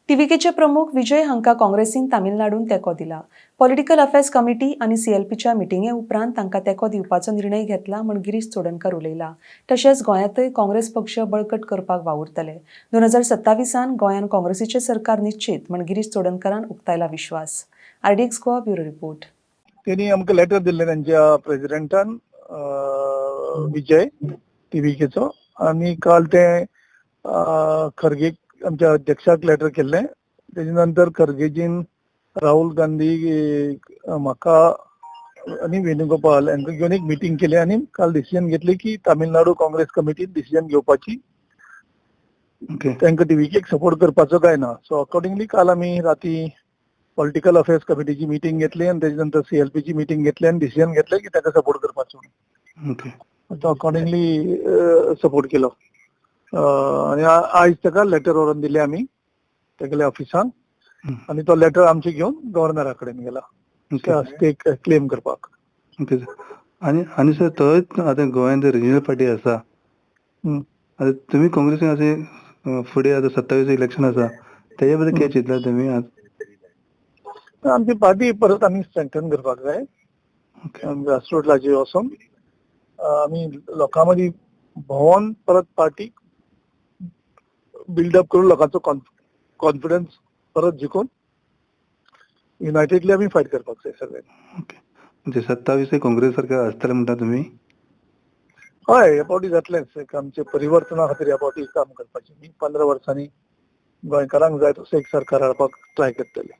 टीव्हीकेचे प्रमुख विजय हांकां काँग्रेसीन तामिळनाडून तेंको दिला. पॉलिटिकल अफेर्स कमिटी आनी सीएलपीच्या मिटिंगे उपरांत तांकां तेंको दिवपाचो निर्णय घेतला म्हूण गिरीश चोडणकर उलयला. तशेंच गोंयांतय काँग्रेस पक्ष बळकट करपाक वावुरतले. 2027त गोंयांत काँग्रेसीचें सरकार निश्चीत म्हूण गिरीश चोडणकरान उक्तायला विश्वास. RDX Goa, bureau report. त्यांनी आमकां लेटर दिल्लें तेंच्या प्रेसिडेंटान, विजय टीव्हीकेचो, आनी काल ते खरगेक, आमच्या अध्यक्षाक लेटर केल्लें. तेजे नंतर खरगेजीन राहुल गांधी, म्हाका आनी वेणुगोपाल हांकां घेवन एक मिटींग केली आनी काल डिसिजन घेतली की तामिळनाडू काँग्रेस कमिटीन डिसिजन घेवपाची तांकां टीव्हीकेक सपोर्ट करपाचो काय ना. सो अकॉर्डिंगली काल आमी राती पॉलिटिकल अफेर्स कमिटीची मिटींग घेतली आनी तेजे नंतर सीएलपीची मिटींग घेतली आनी डिसिजन घेतलें की ताका सपोर्ट करपाचो. तो अकॉर्डिंगली सपोर्ट केलो आनी आयज ताका लेटर व्हरून दिलें आमी तेगेल्या ऑफिसांत आनी तो लेटर आमचे घेवन गव्हर्नरा कडेन गेला स्टेक क्लेम करपाक. ओके सर, आनी आनी सर, थंय आतां गोंयांत रिजनल पार्टी आसा. आतां तुमी काँग्रेसीन अशें फुडें आतां 27 इलेक्शन आसा, तेजे बद्दल कितें चिंतला तुमी? आमची पार्टी परत आमी स्ट्रेंथन करपाक जाय. ग्रासरूटाचेर वचोन आमी लोकां मदीं भोंवोन परत पार्टी बिल्डअप करून, लोकांचो कॉन्फिडन्स परत जिखून युनायटेडली आमी फायट करपाक जाय सगळ्यांनी. ओके, म्हणजे 27 काँग्रेस सरकार आसतलें म्हणटा तुमी? हय, ह्या फावटी जातलेंच. एक आमचे परिवर्तना खातीर ह्या फावटी काम करपाचें. 15 वर्सांनी गोंयकारांक जाय तसो एक सरकार हाडपाक ट्राय करतले.